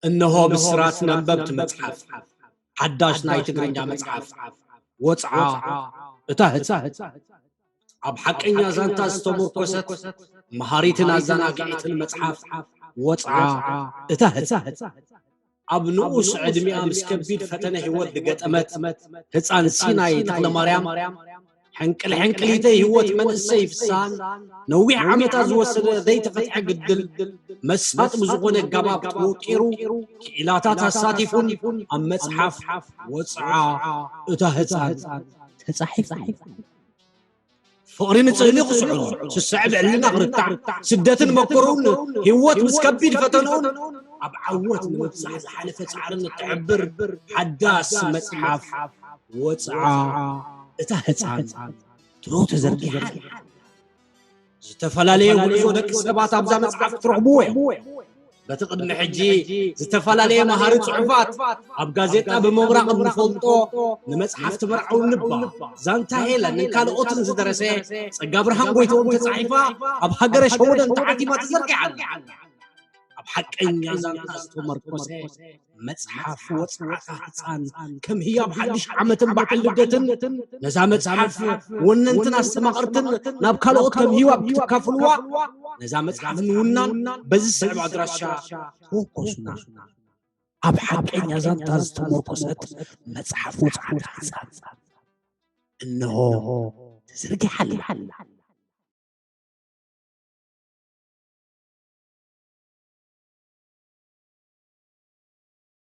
እነሆ ብስራት ነበብቲ መጽሓፍ፣ ሓዳሽ ናይ ትግርኛ መጽሓፍ፣ ወጽዓ እታ ህጻን። ኣብ ሓቀኛ ዛንታ ዝተመርኮሰት መሃሪትን ኣዘናጊዒትን መጽሓፍ፣ ወጽዓ እታ ህጻን። ኣብ ንኡስ ዕድሚኣ ምስ ከቢድ ፈተነ ህይወት ዝገጠመት ህጻን ሲናይ ተኽለማርያም፣ ሕንቅል ሕንቅሊተይ ህይወት መንእሰይ ፍስሃን ነዊሕ ዓመታት ዝወሰደ ዘይተፈትሐ ግድል መሳጢ ብዝኾነ ኣገባብ ተወቂሩ፣ ክኢላታት ኣሳቲፉን ኣብ መጽሓፍ ወጽዓ እታ ህጻን ተጻሒፉ። ፍቕሪ ንጽህኒ ክስዕሮ፣ ስስዐ ብዕልና ክርታዕ፣ ስደትን መከርኡን ህይወት ምስ ከቢድ ፈተንኡን ኣብ ዓወት ንምብጻሕ ዝሓለፈ ጻዕርን እትሕብር ሓዳስ መጽሓፍ ወጽዓ እታ ህጻን ድሮ ተዘርጊሓ ኣላ። ዝተፈላለየ ጉዕዞ ደቂ ሰባት ኣብዛ መጽሓፍ ክትረኽብዎ እዮም። በቲ ቅድሚ ሕጂ ዝተፈላለየ መሃሪ ጽሑፋት ኣብ ጋዜጣ ብምምራቕ እንፈልጦ ንመጽሓፍ ተመርዓዊ ንባ ዛንታ ሄለን ንካልኦትን ዝደረሰ ጸጋብርሃን ጎይትኦም ተጻሒፋ ኣብ ሃገረ ሸወደን ተዓቲማ ተዘርጊሓ ኣላ። ኣብ ሓቀኛ ዛንታ ዝተመርኮሰ መጽሓፍ ወጽዓታ ህጻን ከም ህያብ ሓድሽ ዓመትን በዓል ልደትን ነዛ መጽሓፍ ወነንትን ኣስተማቐርትን ናብ ካልኦት ከም ህያብ ክትካፍልዋ ነዛ መጽሓፍ ንውናን በዚ ዝስዕብ ኣድራሻ ተወከሱና። ኣብ ሓቀኛ ዛንታ ዝተመርኮሰት መጽሓፍ ወጽዓታ ህጻን እንሆ ተዘርጊሓ ኣላ።